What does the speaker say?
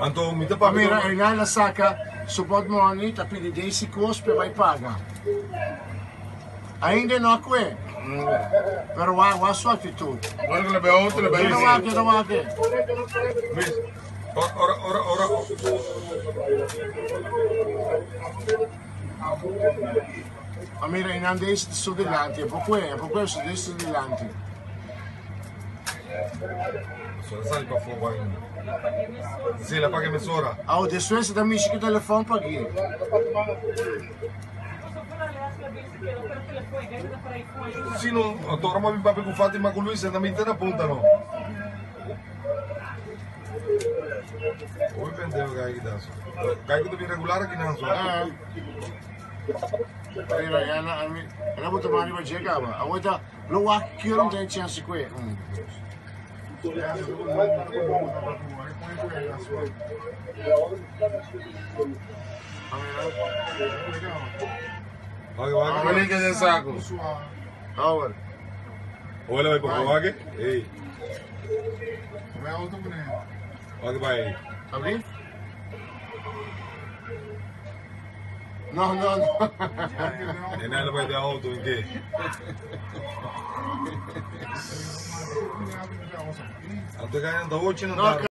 Anto mi ta papia. Mira, Hernán a saca su portmoney, ta pidi Daisy cos p'e bay paga. Ainda e no a cue, pero wak wak su actitud. Ora cu le bay auto le bay Keda wak, keda wak. Luis, ora ora ora. Ma mira, Hernán Daisy ta su dilanti, e por cue, e por cue su Daisy su dilanti. Sora sali pafó ku ainda. Si, el a paga mesora. Awo despues e ta mishi ku telefòn pag'é. Si no, ora mi a bin papia ku Fatima ku Luis, e ta mita na punta no. Hopi pendeho gai ki ta so. Gai ku ta bin regular aki nan so. Mira, ela bo ta manda riba dje kaba. Awo e ta Lo wak ki ora mi ta e chance ku e. Wak ke den saco. Howard. Hola, bai poko wak. Ey. Wak bai. Abri? No, no, no. E nada bai de auto en ke. Anto e gaña ta ochi nan No, tardi.